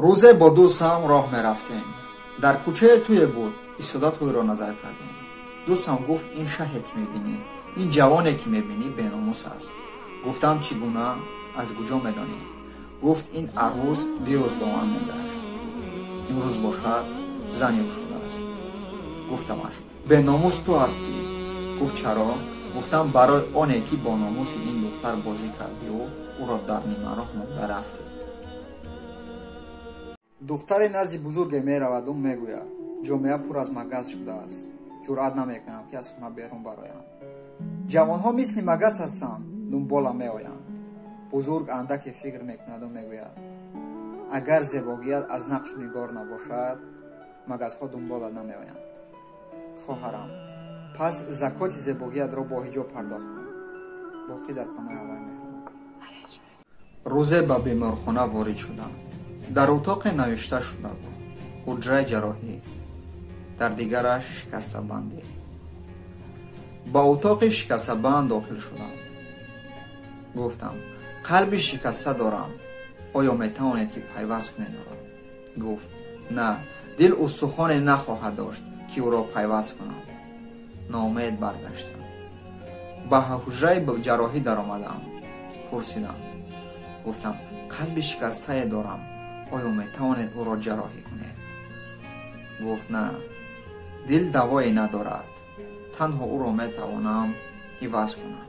Рӯзе бо дӯстам роҳ мерафтем. Дар кӯчае туе буд, истода туйро назар кардем. Дӯстам гуфт: ин шаҳе ки мебинӣ, ин ҷавоне ки мебинӣ, беномус аст. Гуфтам: чӣ гуна, аз куҷо медонӣ? Гуфт: ин арӯз дирӯз бо ман мегашт, имрӯз бошад зани ӯ шудааст. Гуфтамаш: беномус ту ҳастӣ. Гуфт: чаро? Гуфтам: барои оне ки бо номуси ин духтар бозӣ кардиву ӯро дар нимароҳ монда рафтӣ. Духтаре назди бузурге мераваду мегӯяд: ҷомеа пур аз магас шудааст, ҷуръат намекунам, ки аз хона берун бароям. Ҷавонҳо мисли магас ҳастанд, дунболам меоянд. Бузург андаке фикр мекунаду мегӯяд: агар зебогият аз нақшу нигор набошад, магасҳо дунболат намеоянд. Хоҳарам, пас закоти зебогиятро бо ҳиҷоб пардохт кун. Боқӣ дар паноҳи Аллоҳи меҳрубон. Рӯзе ба беморхона ворид шудам. Дар утоқе навишта шуда буд: ҳуҷраи ҷарроҳӣ, дар дигараш шикастабандӣ. Ба утоқи шикастабанд дохил шудам. Гуфтам: қалби шикаста дорам, оё метавонед, ки пайваст кунед ӯро? Гуфт: на, дил устухоне нахоҳад дошт, ки ӯро пайваст кунам. Ноумед баргаштам. Ба ҳуҷраи ҷарроҳӣ даромадам. Пурсидам, гуфтам: қалби шикастае дорам, оё метавонед ӯро ҷарроҳӣ кунед? Гуфт: на, дил давое надорад, танҳо ӯро метавонам иваз кунам.